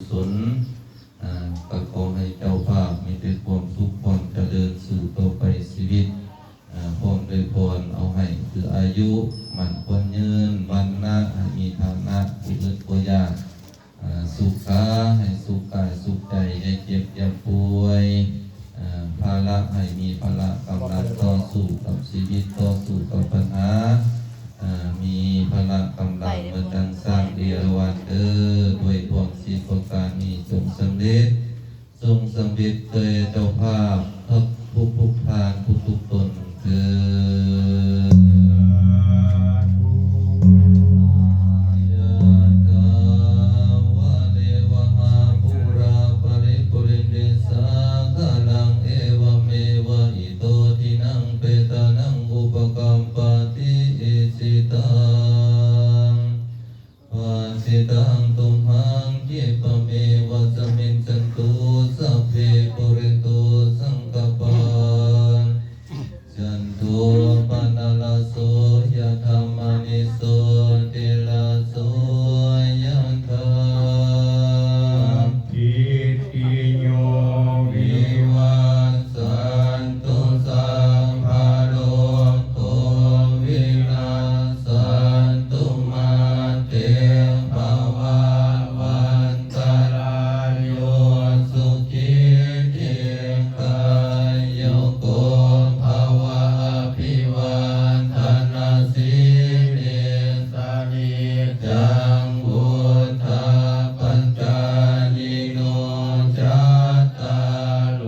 ສົນ ອາ ກໍຂໍໃຫ້ເຈົ້າພາບມີແຕ່ຄວາມສຸກ ຄວາມຈະເລີນ ສືບຕໍ່ໄປຊີວິດ ອາ ພ້ອມດ້ວຍພອນ ເອົາໃຫ້ຄືອາຍຸໝັ້ນຂວັນຍືນ ວັນນະໃຫ້ມີຖານະ ຜູ້ອຶດບໍ່ຢາກ ອາ ສຸຂາໃຫ້ສຸກກາຍສຸກໃຈ ຢ່າເຈັບຢ່າປ່ວຍ ອາ ພາລະໃຫ້ມີພະລະກຳລັງຕໍ່ສູ້ກັບຊີວິດ ຕໍ່ສູ້ກັບບັນຫາ ອາ ມີພະລະກຳລັງເໝືອນດັ່ງຊ້າງເອລາວັນເດີ ດ້ວຍພອນສີ່ປະການນີ້ ຈົ່ງສຳເລັດ ຈົ່ງສຳເລັດແກ່ເຈົ້າພາບ ທຸກໆທ່ານ ທຸກໆຕົນເທີ້ນ. ຍະຖາ ວາລິວະຫາ ປູຣາ ປະລິປູເຣນຕິ ສາຄະລັງ ເອວະເມວະ ອິໂຕ ທິນັງ ເປຕານັງ ອຸປະກັບປະຕິ ອິຊິຕັງ ປັດສິຕັງ ຕຸມຫັງ ຂິປະເມວະ ສະມິດຈັນຕຸ ສັບເພ ປູເຣນຕຸ ສັງກະປາ ຈັນໂທ ປະນະລະໂສ ຍະຖາ ມະນິ ໂຊ ຕິລະໂສ ຍະຖາ ສັບພິຕິໂຍ ວິວັດ ສັນຕຸ ສັບພະໂລໂກ ວິນັດ ສັນຕຸ ມາເຕ ພະວະວັນຕະລາໂຍ ສຸຂີ ດີຄາຍຸໂກ ພະວະ ອະພິວາທະນະສີລິສ ສະນິຈຈັງ ວຸດທາປັດຈາຍິໂນ ຈັດຕາໂລ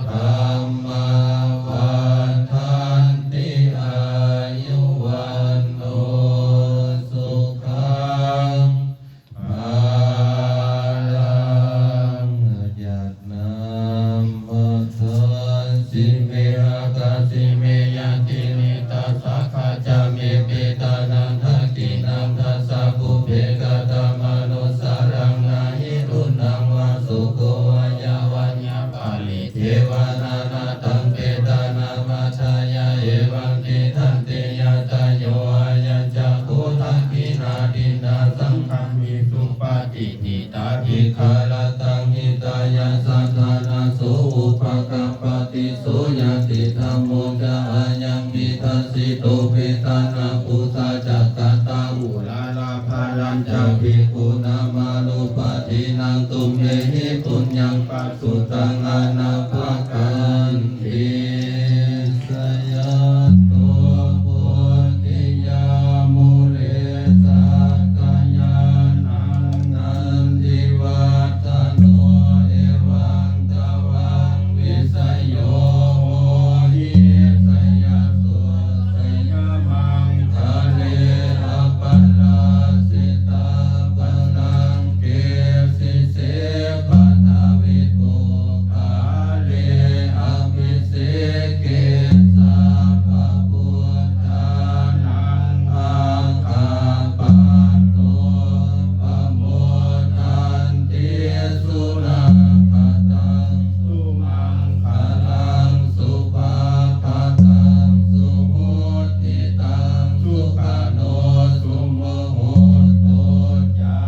ທຳມາ ວັດທັນຕິ ອາຍຸ ວັນໂນ ສຸຂັງ ພະລັງ. ຍະ ນາມະທາ ສິເມ ອາກາສິເມ ຍະຕິເມ ຕະສະ ຂະຈະເມ ເປຕານັງ ທັກຂິນັງ ທັດສະ ປຸບເພ ກະຕະມະນຸດສານັງ ນະຫິ ຕຸນນາງ ວາ ໂສ ໂກ ວາ ຍະ ວັນຍາ ປະລິ ເທວະ ນານາຕັງ ເປຕານັງ ອາດສະຍາ ເອວັງ ຕິດຖະຕິ ຍະຕະໂຍ ອາຍັນຈະ ໂຄ ທັກຂິນາ ທິນນາ ສັງຄາມິ ສຸປະຕິ ທິຕາ ທິກຂາລະຕັງ ຫິຕາຍະ ສາທາລະໂສ ອຸປະກັບປະຕິ ໂສຍະຕິທຳໂມ ຈະ ອາຍັງ ນິທັດສິໂຕ ເປຕານັງ ປຸດສະ ຈັກກະຕາ ອຸລາລະ ພະລັນຈະ ພິກຂຸນາມານຸປະທິນັງ ຕຸມເມຫິ ປຸນຍັງ ປະສຸຕັງ ອະນາພະກັນຕິ ສະຍາໂຕ ໂພທິຍາ ມູເລ ສັກກະຍານັນ ນັນທິວັດທະໂນ ເອວັງ ຕະວັງ ວິສະໂຍ ໂຫຫິ ສະຍະໂສ ສະຍະມັງຄະເລ ອະປະລາຊິຕາ ປະລັງເກ ສິເສ ປະທະວິປຸກຄາເລ ອະພິເສເກ ສັບພະພຸດທານັງ ອາຄາປະໂຕ ປະໂມທັນຕິ ສຸນາຄະຕັງ ສຸມັງຄະລັງ ສຸພາພະຕັງ ສຸຫຸດ ທິຕັງ ສຸຂະໂນ ສຸມຸຫຸດໂຕ ຈາ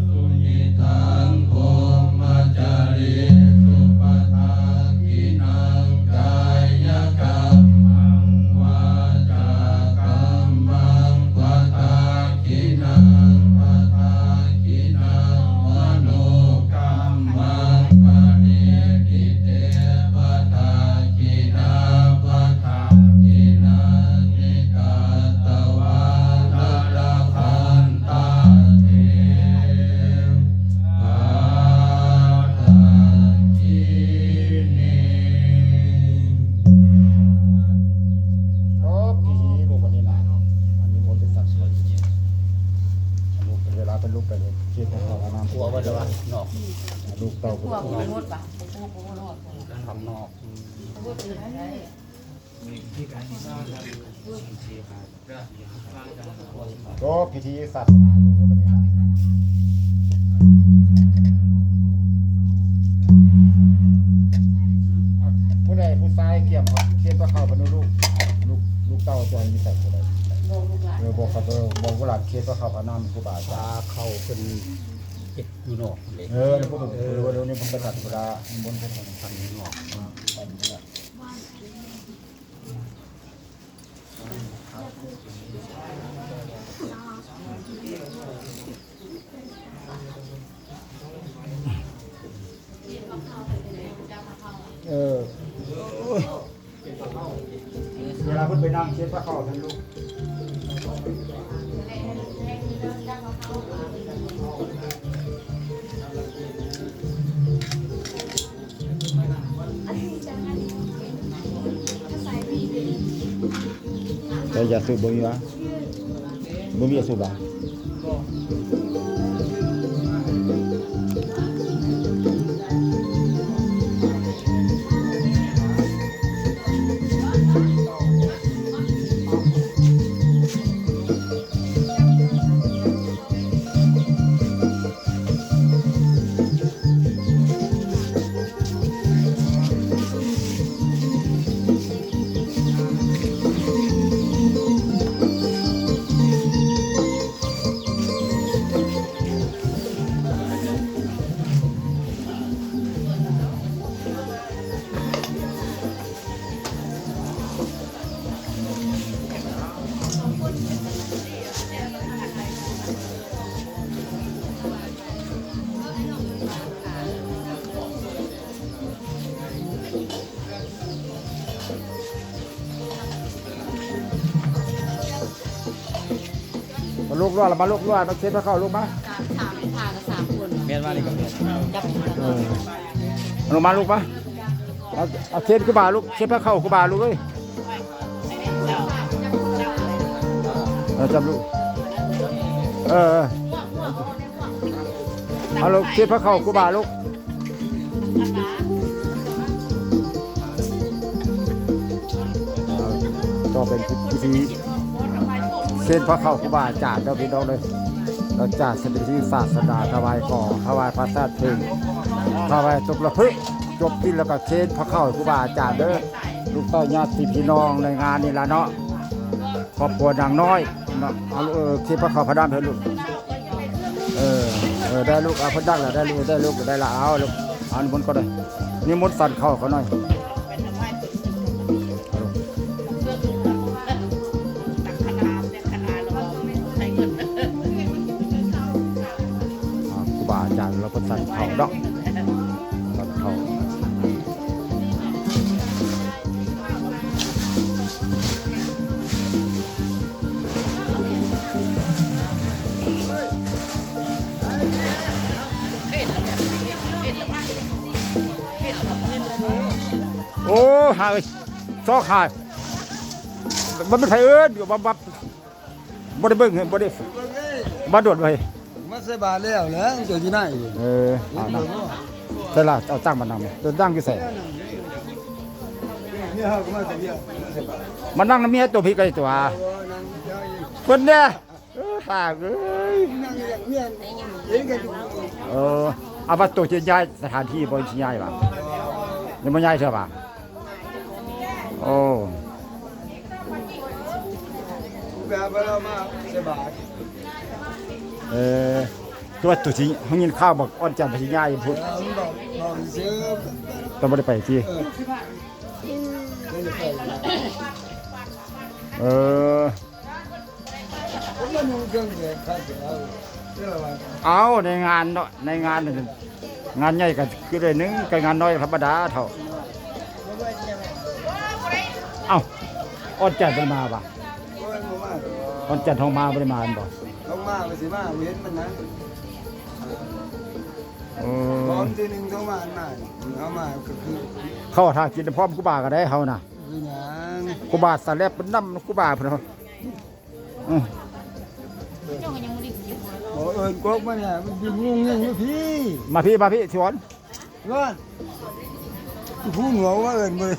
ສຸນິທັງ ພົມມະຈາລີ ສຸປະທັກຂິນັງ ກາຍະກັມມັງ ວາຈາກັມມັງ ປະທັກຂິນັງ ປະທັກຂິນັງ ມະໂນກັມມັງ ປະນິດຖິເຕ ປະທັກຂິນາ ປະທັກຂິນັງ ນິກາຕະວາທາລະພັນຕາເຕ ປະທັກຂິນີ. ໂອ້ ພິທີລູກອັນນີ້ນະ ອັນນີ້ບໍ່ໄດ້ຕັດ ລູກເວລາເປັນລູກໄປເລີຍ ເຂດຂອງເຂົາອານາມ ກວເບິດແລ້ວວະ ນອກ ລູກເຕົ້າ ກວບໍ່ໄດ້ໝົດປະ ກວບໍ່ຮອດ ທາງນອກ ກໍພິທີສາດສະໜາຢູ່ເນາະ ບັດນີ້ນະ ຜູ້ໃດຜູ້ຊາຍກຽມເອົາຂຽນພະເຂົ້າພະນຸລູກ ລູກ ລູກເຕົ້າຈອຍມີໃສ່ຜູ້ໃດ ເອີ ບອກເຂົາເດີ ບອກລູກຫຼານຂຽນພະເຂົ້າພະນາມຄູບາອາຈານ ພາເຂົ້າເປັນ ເຮັດຢູ່ນອກເດ້ ເອີ ແລ້ວພວກເພິ່ນ ເອີ ເພິ່ນວ່າດຽວນີ້ເພິ່ນໄປຕັດເວລາ ມັນບໍ່ທັນ ມັນຢູ່ນອກ ມັນໄປຢູ່ນອກ ເອີ ເວລາເພິ່ນໄປນັ່ງເຊັດພາເຂົ້າຫັ້ນລູກ ເຈົ້າຢາສູບບໍ່ມີຫວາ? ບໍ່ມີຢາສູບຫວາ? ມາລູກດ້ວຍ ມາລູກດ້ວຍ ມາເຊັດພາເຂົ້າລູກມາ ສາມ ສາມ ພາກັບສາມຄົນ ແມ່ນວ່ານີ້ກໍແມ່ນ ຈັບ ເອີ ມາລູກມາລູກມາ ເອົາ ເອົາເຊັດຄູບາລູກ ເຊັດພາເຂົ້າຄູບາລູກເອີຍ ເອີ ຈັບລູກ ເອີ ເອີ ເອົາລູກ ເຊັດພາເຂົ້າຄູບາລູກ ກໍເປັນພິທີເຊັດພາເຂົ້າຄູບາອາຈານເດີພີ່ນ້ອງເດີ ຫຼັງຈາກເສັດພິທີສາສະໜາ ຖວາຍຂອງ ຖວາຍພະທາດເພິງ ຖວາຍຕົບລະພຶ ຈົບກິນແລ້ວກໍເຊັດພາເຂົ້າຄູບາອາຈານເດີ ລູກເຕົ້າຍາດຕິພີ່ນ້ອງໃນງານນີ້ລະເນາະ ຄອບຄົວນາງນ້ອຍເນາະ ເອົາ ເອີ ເຊັດພາເຂົ້າພານ້ຳໃຫ້ລູກ ເອີ ເອີ ໄດ້ລູກ ເອົາ ເພິ່ນຕັກແລ້ວ ໄດ້ລູກ ໄດ້ລູກ ໄດ້ລະ ເອົາລູກ ເອົາ ນິມົນກ່ອນເດີ ນິມົນສັນເຂົ້າເຂົາໜ່ອຍ ອ່າ ຄູບາອາຈານລາວເພິ່ນສັນເຂົ້າເນາະ ສັນເຂົ້າ ໂອ້ ຫາເອີຍ ຊອກຫາ ມັນເປັນໃຜເອີ້ນ ບັບ ບັບ ບໍ່ໄດ້ເບິ່ງ ບໍ່ໄດ້ ມາໂດດໄວ້ ມາໃສ່ບາດແລ້ວແຫຼະ ເຈົ້າຢູ່ໃນ ເອີ ເອົານະ ໃສ່ລະ ເອົາຕັ່ງມານັ່ງ ໂຕຕັ່ງຢູ່ໃສ ເມຍເຮົາກໍມາແຕ່ວຽກ ມານັ່ງນຳເມຍໂຕພີ້ໄກຕົວ ເອີ ນັ່ງເຈົ້າອີກ ເພິ່ນເດ້ ເອີ ປາກເອີຍ ນັ່ງຢູ່ເຮືອນ ເຫັນກັນຢູ່ ເອີ ເອົາວ່າໂຕຈະຍ້າຍສະຖານທີ່ບໍ່ ຊິຍ້າຍຫວາ ຍັງບໍ່ຍ້າຍເທື່ອຫວາ? ໂອ້ ແບບວ່າເຮົາມາສະບາຍ ເອີ ຄືວ່າໂຕຊິ ເຮົາຍິນຂ່າວບອກອອນຈັນວ່າຊິຍ້າຍພຸ້ນ ເອີ ມັນບອກ ບອກຊື່ ແຕ່ບໍ່ໄດ້ໄປຕິ ເອີ ບໍ່ໄດ້ໄປ ເອີ. ເອົາ ໃນງານເນາະ ໃນງານ ງານໃຫຍ່ກໍຄືໄດ້ໜຶ່ງ ແຕ່ງານນ້ອຍທຳມະດາເຖົ້າ. ເອົ້າ ອອນຈັນເພິ່ນມາຫວາ? ອອນຈັນໂທມາ ບໍ່ໄດ້ມາແມ່ນບໍ່? ໂທມາວ່າຊິມາ ບໍ່ເຫັນມັນນະ. ເອີ ບອກທີໜຶ່ງໂທມາ ມາ ເຮົາມາກໍຄື ເຂົ້າຖ້າກິນພ້ອມຄູບາກໍໄດ້ເຮົານະ. ຄືຫຍັງ? ຄູບາສາແລັບເພິ່ນນຳ ຄູບາເພິ່ນ ອື ເຈົ້າກໍຍັງບໍ່ໄດ້ກິນ. ບໍ່ເອີ້ນກົກມານີ້ ມັນງຸ່ງຍິງຢູ່ພີ້ ມາພີ້ ມາພີ້ ຊວນ ຊວນ ຜູ້ໜວກມາເອີ້ນເບິ່ງ.